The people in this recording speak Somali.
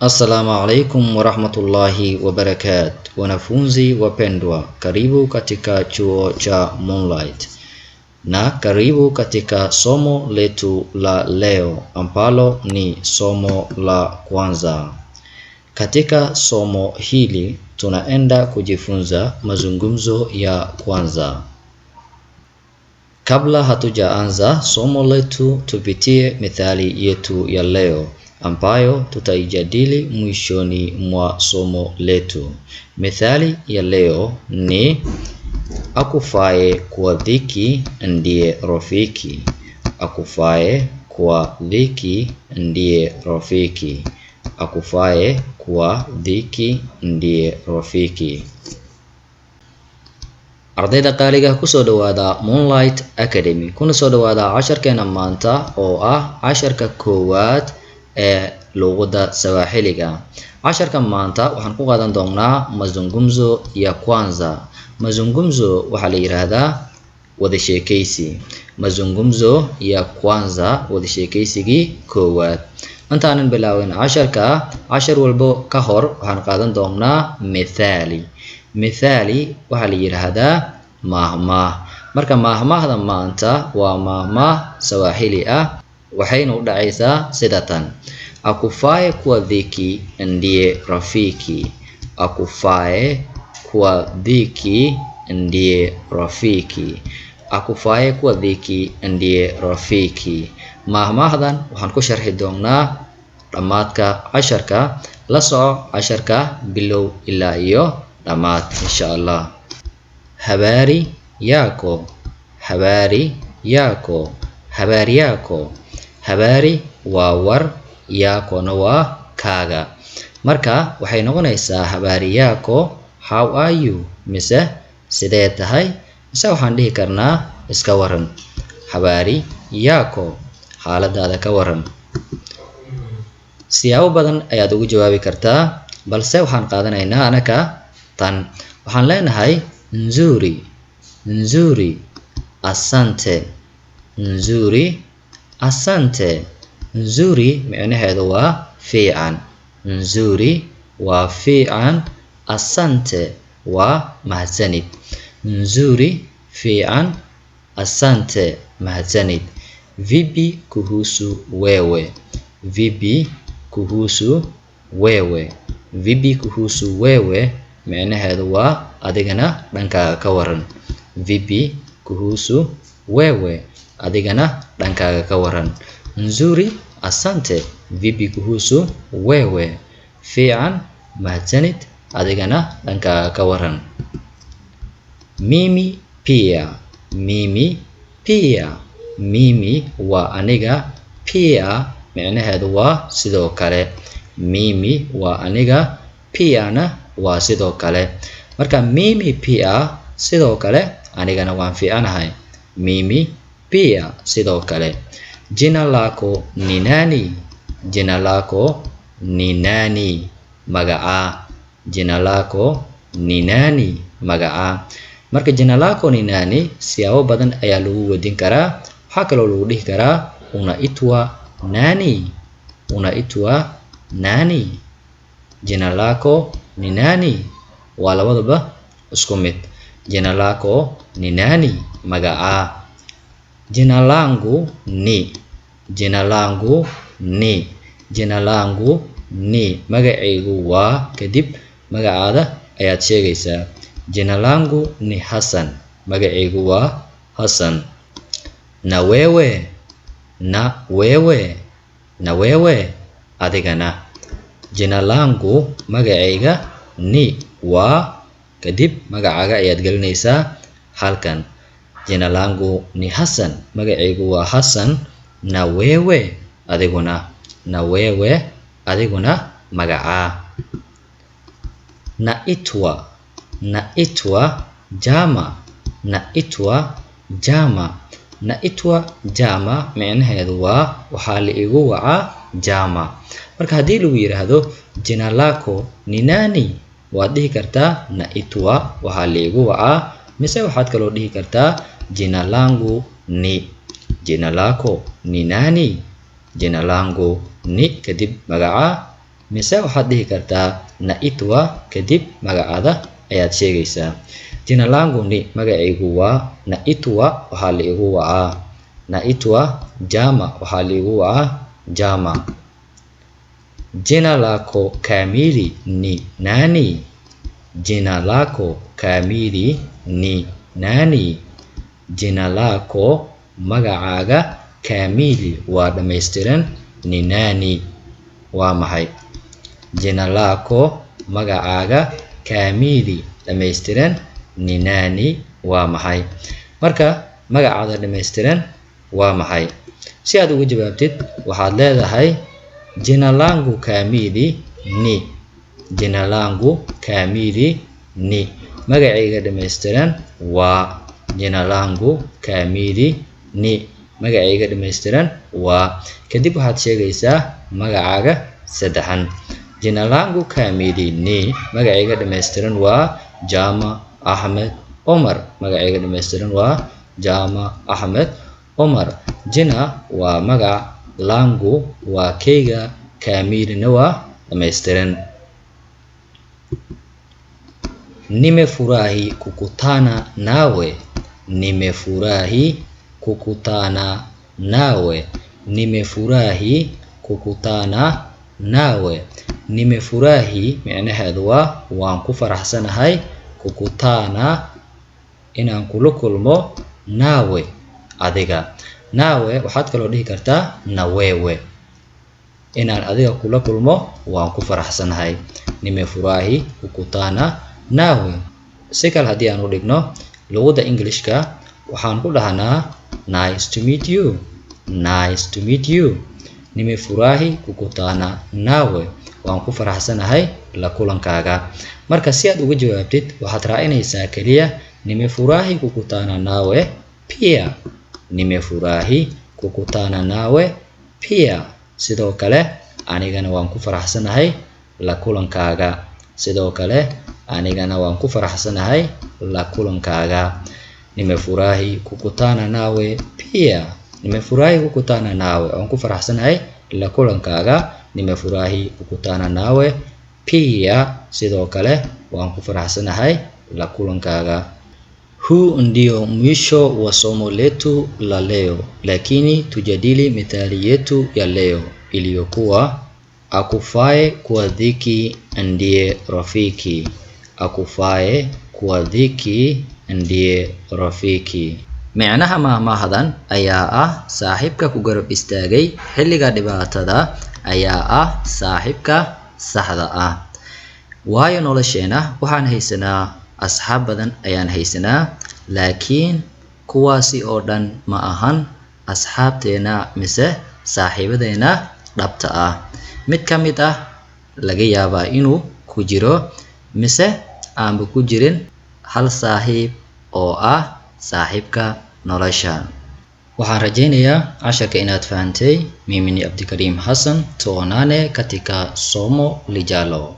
Assalamu alaikum warahmatullahi wabarakatuh. Wanafunzi wapendwa, karibu katika chuo cha Moonlight na karibu katika somo letu la leo ambalo ni somo la kwanza. Katika somo hili tunaenda kujifunza mazungumzo ya kwanza. Kabla hatujaanza somo letu, tupitie methali yetu ya leo ambayo tutaijadili mwishoni mwa somo letu. Methali ya leo ni akufaye kwa dhiki ndiye rafiki. Akufaye kwa dhiki ndiye rafiki. Akufaye kwa dhiki ndiye rafiki. Ardayda qaaliga, kusoo dhawaada Moonlight Academy, kuna soo dhawaada casharkeena maanta oo ah casharka koowaad ee luqadda Sawaaxiliga. Casharka maanta waxaan ku qaadan doonaa mazungumzo ya kwanza. Mazungumzo waxaa la yiraahdaa wada sheekaysi. Mazungumzo ya kwanza, wada sheekaysigii koowaad. Intaanan bilaabin casharka, cashar walbo ka hor waxaan qaadan doonaa methali. Methali waxaa la yiraahdaa maahmaah. Marka maahmaahda maanta waa maahmaah Sawaaxili ah, waxayna u dhacaysaa sida tan: akufaye kwa dhiki ndiye rafiki. Akufaye kwa dhiki ndiye rafiki. Akufaye kwa dhiki ndiye rafiki. Maahmaahdan waxaan ku sharxi doonaa dhammaadka casharka. La soco casharka bilow ilaa iyo dhammaad, insha Allah. Habari yako? Habari yako? Habari yako? Habari waa war, yakona waa kaaga. Marka waxay noqonaysaa habari yako, how are you, mise sidee tahay, mise waxaan dhihi karnaa iska waran. Habari yako, xaaladaada ka waran. Siyaabo badan ayaad ugu jawaabi kartaa, balse waxaan qaadanaynaa anaka tan. Waxaan leenahay nzuri, nzuri, asante. Nzuri, asante. Nzuri micnaheedu waa fiican. Nzuri waa fiican, asante waa mahadsanid. Nzuri fiican, asante mahadsanid. Vipi kuhusu wewe? Vipi kuhusu wewe? Vipi kuhusu wewe micnaheedu waa adigana dhankaaga ka waran. Vipi kuhusu wewe, adigana dhankaaga ka waran. Nzuri, asante. Vipi kuhusu wewe, fiican, mahadsanid, adigana dhankaaga ka waran. Mimi pia. Mimi pia. Mimi waa aniga, pia micnaheedu waa sidoo kale. Mimi waa aniga, pia-na waa sidoo kale. Marka mimi pia, sidoo kale anigana waan fiicanahay. Mimi pia, sidoo kale. Jina lako ni nani? Jina lako ni nani? Magacaa. Jina lako ni nani? Magacaa. Marka jina lako ni nani siyaabo badan ayaa lagu weydiin karaa. Waxaa kaloo lagu dhihi karaa unaitwa nani? Unaitwa nani? Jina lako ni nani waa labadaba isku mid. Jina lako ni nani? Magacaa. Jina langu ni. Jina langu ni. Jina langu ni, magacaygu waa, kadib magacaada ayaad sheegaysaa. Jina langu ni Hassan, magacaygu waa Hassan. Na wewe? Na wewe? Na wewe, adigana. Jina langu, magacayga, ni waa, kadib magacaaga ayaad gelinaysaa halkan. Jina langu ni Hassan, magacaygu waa Hassan. Na wewe, adiguna. Na wewe, adiguna magacaa. Naitwa. Naitwa Jama. Naitwa Jama. Naitwa Jama micnaheedu waa waxaa la igu wacaa Jama. Marka haddii lagu yiraahdo jina lako ni nani, waad dhihi kartaa naitwa, waxaa la igu wacaa, mise waxaad kaloo dhihi kartaa jina langu ni. Jina lako ni nani? Jina langu ni kadib magaca, mise waxaad dhihi kartaa naitwa kadib magacaada ayaad sheegaysaa. Jina langu ni magacaygu waa, naitwa waxaa la igu wacaa, naitwa Jama waxaa la igu wacaa Jama. Jina lako kamili ni nani? Jina lako kamili ni nani? Jina lako magacaaga, kamili waa dhammaystiran, ni nani waa maxay? Jina lako magacaaga, kamili dhammaystiran, ni nani waa maxay? Marka magacaada dhammaystiran waa maxay? Si aad uga jawaabtid waxaad leedahay jina langu kamili ni, jina langu kamili ni, magacayga dhammaystiran waa, jina langu kamili ni, magacayga dhammaystiran waa. Kadib waxaad sheegaysaa magacaaga saddexan. Jina langu kamili ni, magacayga dhammaystiran waa Jama Axmed Omar. Magacayga dhammaystiran waa Jama Axmed Omar. Jina waa magac, langu waa kayga, kamilina waa dhammaystiran. Nimefurahi kukutana nawe. Nimefurahi kukutana nawe. Nimefurahi kukutana nawe. Nimefurahi micnaheedu waa waan ku faraxsanahay, kukutana inaan kula kulmo, nawe adiga. Nawe waxaad kaloo dhihi kartaa na wewe. Inaan adiga kula kulmo waan ku faraxsanahay. Nimefurahi kukutana nawe. Si kale haddii aan u dhigno luqadda Englishka, waxaan ku dhahnaa "Nice to meet you." Nice to meet you. Nimefurahi kukutana nawe, waan ku faraxsanahay la kulankaaga. Marka si aad uga jawaabtid waxaad raacinaysaa keliya nimefurahi kukutana nawe pia. Nimefurahi kukutana nawe pia. Sidoo kale anigana waan ku faraxsanahay la kulankaaga. Sidoo kale anigana waan ku faraxsanahay la kulankaaga. Nimefurahi kukutana nawe pia. Nimefurahi kukutana nawe, waan ku faraxsanahay la kulankaaga. Nimefurahi kukutana nawe pia, sidoo kale waan ku faraxsanahay la kulankaaga. Huu ndio mwisho wa somo letu la leo, lakini tujadili methali yetu ya leo iliyokuwa akufae kwa dhiki ndiye rafiki. Akufae kwa dhiki ndiye rafiki. Micnaha maahmaahdan ayaa ah saaxiibka ku garab istaagay xilliga dhibaatada ayaa ah saaxiibka saxda ah. Waayo nolosheena waxaan haysanaa asxaab badan ayaan haysanaa, laakiin kuwaasi oo dhan ma ahan asxaabteena mise saaxiibadeena dhabta ah. Mid ka mid ah laga yaabaa inuu ku jiro mise aanba ku jirin hal saaxiib oo ah saaxiibka nolosha. Waxaan rajaynayaa casharka inaad fahantay. Mimi ni Abdikarim Hassan, tuonane katika somo lijalo.